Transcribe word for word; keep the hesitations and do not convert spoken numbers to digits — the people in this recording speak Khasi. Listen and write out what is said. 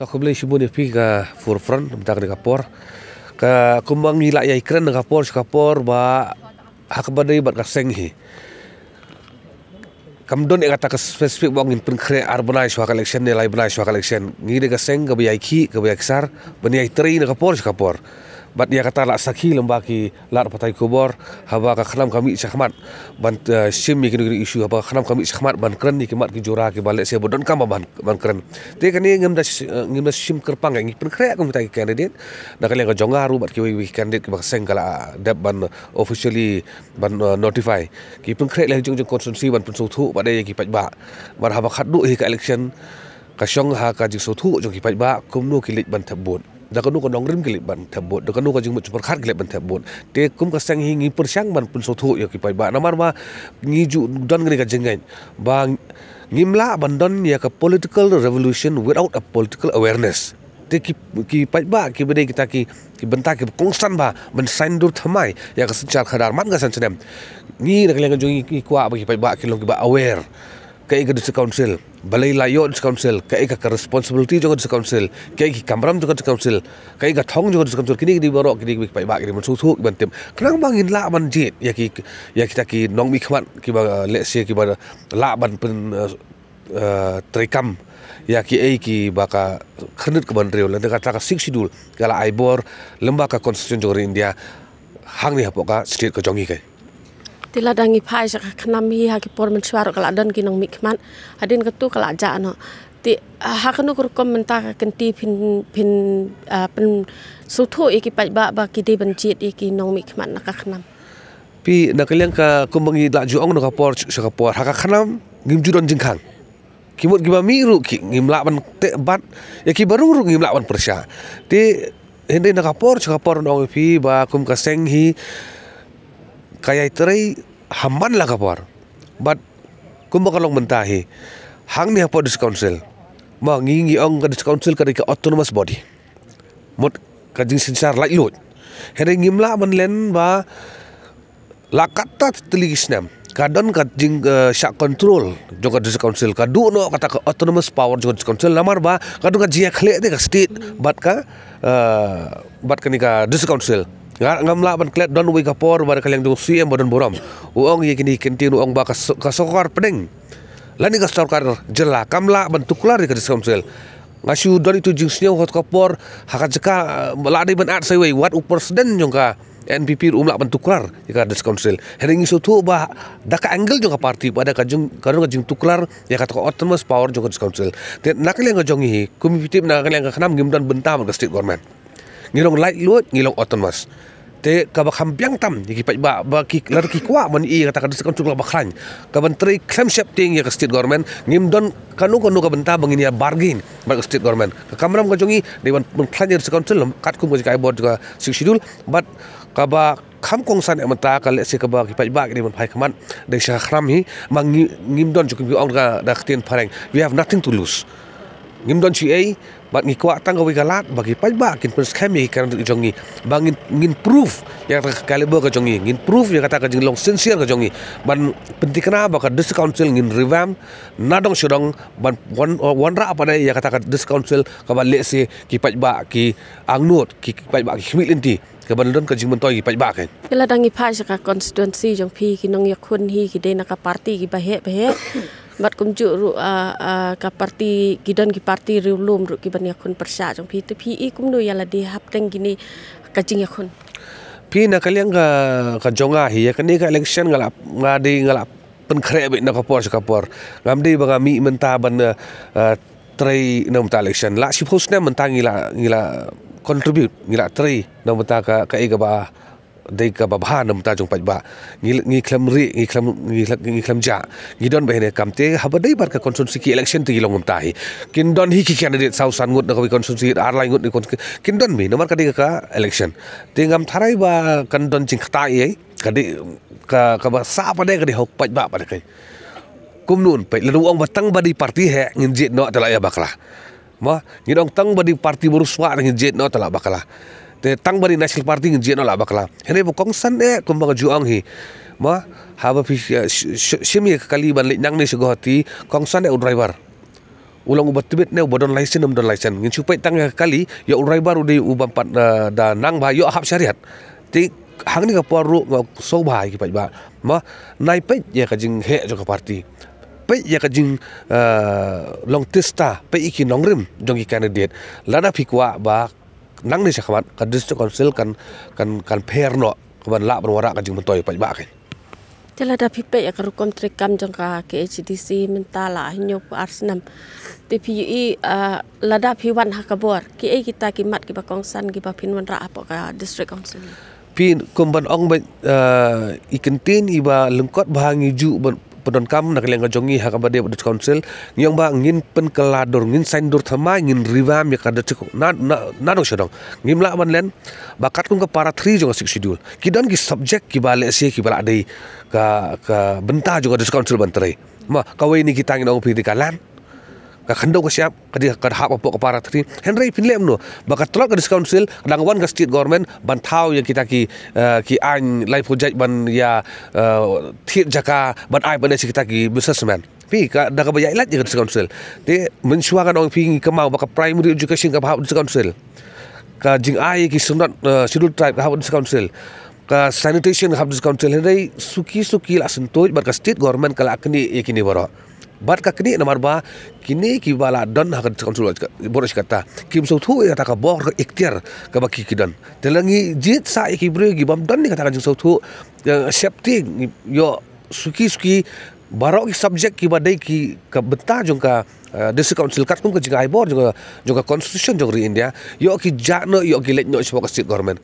Ta khublei shibun ïa phi ka Forefront mynta kane ka por. Ka kumba ngi la ïai kren na ka por sha ka por ba ha kaba dei bad ka seng hi, kam don ïa kata ka specific ba ngin pynkhreh ar bnai shuwa ka election ne lai bnai shuwa ka election. Ngi dei ka seng kaba ïai khih kaba ïai ksar ban ïai trei na ka por sha ka por. Bad ïa kata la sakhi lem bad ki lad pathai khubor haba ka khnam ka mih shakhmat ban, eh, shim ïa kino kino issue, haba ka khnam ka mih shakhmat ban kren ïa ki mat ki jura kiba lehse ba donkam ban, ban kren. Te kane ngim da sh-, eh, ngim da shim kyrpang, ngi pynkhreh kum kita ki candidate na ka liang ka jong nga ruh bad kiwei kiwei ki candidate kiba ka seng ka la dep ban officially ban, eh, notify. Ki pynkhreh leh jong jong constituency ban pynsngewthuh bad ïa ki paidbah. Bad haba khatduh hi ka election ka shong ha ka jingsngewthuh jong ki paidbah kumno ki leit ban thep vote, da kano ka nongrim ki leit ban thep vote, da kano ka jingmut jingpyrkhat ki leit ban thep vote. Te kum ka seng hi ngi pyrshang ban pynsngewthuh ïa ki paidbah namar ba ngi ju don kane ka jingngeit ba ngim lah ban don ïa ka political revolution without a political awareness. Te ki, ki paidbah kiba dei kita ki, ki bynta kiba kongsan ba ban saiñdur thymmai ïa ka synshar khadar man ka san snem. Ngi na ka liang ka jong ngi ngi kwah ba ki paidbah ki long kiba aware. Kaei ka District Council, balei la ïoh District Council, kaei ka, ka responsibility jong ka District Council, kaei ki kamram jong ka District Council, kaei ka thong jong ka District Council, kine kine baroh kine ki paidbah kine ban sngewthuh ki ban tip. Khnang ba ngin lah ban jied ïa ki, ïa kita ki nongmihkhmat kiba, eh, lehse kiba lah ban pyn, eh, eh, treikam ïa kiei kiba ka khyrnit ka ban riew lane kata ka Sixth Schedule ka la ai bor lem bad ka Constitution jong ka ri India hangne hapoh ka state ka jong ngi kai. Te lada ngi phai sha ka khnam hi ha ki por mynshuwa ruh ka la don ki nongmihkhmat, hadien katu ka la jah noh. Te, ah, ha kano ka rukom mynta ka kynti phin, phin, ah, pynsngewthuh ïa ki paidbah ba ki dei ban jied ïa ki nongmihkhmat na ka khnam? Phi, na ka liang ka kumba ngi la ju ong na ka por sha ka por, ha ka khnam ngim ju don jingkhang. Ki mut kiba mih ruh ki ngim lah ban teh bat, ïa kiba rung ruh ngim lah ban pyrshah. Te hynrei na ka por sha ka por ngi ong ïa phi ba kum ka seng hi ka ïai trei ha man la ka por. Bad kumba ka long mynta hi hangne hapoh District Council, ma ngi ngi ong ka District Council ka dei ka autonomous body. Mut ka jingsynshar laitluid. Hynrei ngim lah ban len ba la katta tylli ki snem ka don ka jing, eh, shah control jong ka District Council, ka duh noh kata ka autonomous power jong ka District Council namar ba ka don ka jingïakhleh te ka state bad ka, eh, bad kane ka District Council. Nga ngam lah ban klet, don uwei ka por ba da ka liang jong u C M ba don burom, u ong ïa kine ki kyntien, u ong ba ka so-, ka sorkar pdeng lane ka sorkar jylla kam lah ban tuklar ïa ka District Council. Nga shu don itu jingsngew ha ka por ha ka jaka, eh, la dei ban add sa iwei wat u president jong ka N P P ruh um lah ban tuklar ïa ka District Council. Hynrei ngi sngewthuh ba da ka angle jong ka party ba da ka jing, ka don ka jingtuklar ïa kata ka autonomous power jong ka District Council. Te na ka liang ka jong ngi hi, kum phi tip, na ka liang ka khnam ngim don bynta bad ka state government. Ngi long laitluid, ngi long autonomous. Te kaba kham biang tam ïa ki paidbah ba ki, lada ki kwah ban ïohi ïa kata ka District Council kaba khlaiñ, kaban trei khlem sheptieng ïa ka state government, ngim don kano kano ka bynta ba ngin ïa bargain bad ka state government. Ka kamram ka jong ngi dei ban, ban khlaiñ ïa ka District Council katkum ka jingaibuh jong ka Sixth Schedule. Bad kaba kham kongsan eh mynta ka lehse kaba ki paidbah ki dei ban phai khmat dei sha ka khnam hi, ma ngi, ngim don, jong ki ong da ka ktien phareng, we have nothing to lose. Ngim don shuh ei, bad ngi kwah tang kawei ka lad ba ki paidbah kin pynskhem ïa ki candidate jong ngi, ba ngin, ngin prove ïa kata ka caliber ka jong ngi, ngin prove ïa kata ka jinglong sincere ka jong ngi ban pynthikna ba ka District Council ngin revamp na dong sha dong ban wan, wanrah pat ïa kata ka District Council kaba lehse ki paidbah ki angnud, ki, ki paidbah ki khmih lynti, kaban don ka jingmyntoi ki paidbah kein. Lada ngi phai sha ka constituency jong phi, ki nongïakhun hi ki dei na ka party kiba heh ba heh. Bad kumjuh ruh, ah, ah, ka party, ki don ki party riewlum ruh kiban ïakhun pyrshah jong phi. Te phi i kumno ïa lade hapdeng kine ka jingïakhun? Phi, na ka liang ka, ka jong nga hi, ïa kane ka election nga la, nga dei nga la pynkhreh beit na ka por sha ka por. Ngam dei ba nga mih mynta ban, eh, eh, trei na mynta election. La shiphew snem mynta ngi la, ngi la contribute, ngi la trei na mynta ka, kaei kaba dei kaba bha na mynta jong paidbah. Ngi, ngi khlem rieh, ngi khlem, ngi khlem, ngi khlem jah. Ngi don beit hynne, kam te haba dei bad ka constituency ki election te ki long mynta hi. Kin don hi ki candidate saw san ngut na kawei constituency, ar lai ngut na kawei constituency. Kin don beit namar ka dei ka election. Te ngam tharai ba kan don jingkata ei ei. Ka dei ka, kaba sah pat de ka dei ha u paidbah pat de kein. Kumno un peit, lada u ong ba tang ba dei party heh ngin jied noh te la ïa bakla. Ma, ngin ong tang ba dei party ba riewspah ngin jied noh te la bakla. Te tang ba dei National Party ngin jied noh la bakla. Hynrei ba kongsan eh kumba nga ju ong hi. Ma, haba phi, eh, sh-, sh-, shim ïa ka kali ban leit nangne sha Guwahati, kongsan eh u driver. u long uba tbit ne uba don license, um don license. Ngin shu peit tang ïa ka kali, ïa u driver u dei uba pat, eh, da nang ba ïoh hap shariat. Te hangne ka por ruh nga sngewbha ïa ki paidbah. Ma, nai peit ïa ka jingheh jong ka party. Peit ïa ka jing, eh, long tista, peit ïa ki nongrim jong ki candidate. Lada phi kwah ba nangne shakhmat ka District Council kan, kan, kan pher noh, ka ban lah ban wanrah ka jingmyntoi paidbah kein. Te lada phi peit ïa ka rukom treikam jong ka K H A D C mynta la hynñiew phew ar snem. Te phi ïohi, ah, lada phi wan ha ka bor, kiei kita ki mat kiba kongsan kiba phin wanrah hapoh ka District Council? Phi kum ban ong beit, ah, i kyntien iba lyngkot ba ngi ju ban pyndonkam na ka liang ka jong ngi ha kaba dei District Council, ngi ong ba ngin pynkylla dur, ngin saiñdur thymmai, ngin revamp ïa ka District na, na, na dong sha dong. Ngim lah ban len ba katkum ka para three jong ka Sixth Schedule, ki don ki subject kiba lehse kiba lah dei ka, ka bynta jong ka District Council ban trei. Ma, kawei na kita ngin ong phi dei ka land, ka khyndew ka shyiap, ka dei ka hap hapoh ka para three. Hynrei phin leh kumno ba ka tlot ka District Council ka dang wan ka State Government ban thaw ïa kita ki, eh, ki aiñ laiphew jait ban ïa, eh, thied jaka ban ai ban ïa kita ki businessman. Phi, ka da kaba ïaid lait ïa ka District Council. Te mynshuwa ngan ong phi, ngi kynmaw ba ka primary education ka hap District Council, ka jingai ki syndon, eh, Scheduled Tribe ka hap District Council, ka sanitation ka hap District Council. Hynrei suki suki la syntuid bad ka State Government ka la knieh ïa kine baroh. Bad ka knieh namar ba kine kiba la don ha ka District Council baroh shi katta kim sngewthuh ïa kata ka bor ka iktiar kaba ki, ki don. Te lada ngi jied sah ïa ki briew kibym don ïa kata ka jingsngewthuh, eh, sheptieng, ïoh suki suki baroh ki subject kiba dei ki ka bynta jong ka, eh, District Council katkum ka jingai bor jong ka, jong ka Constitution jong ka ri India, ïoh ki jah noh, ïoh ki leit noh shapoh ka State Government.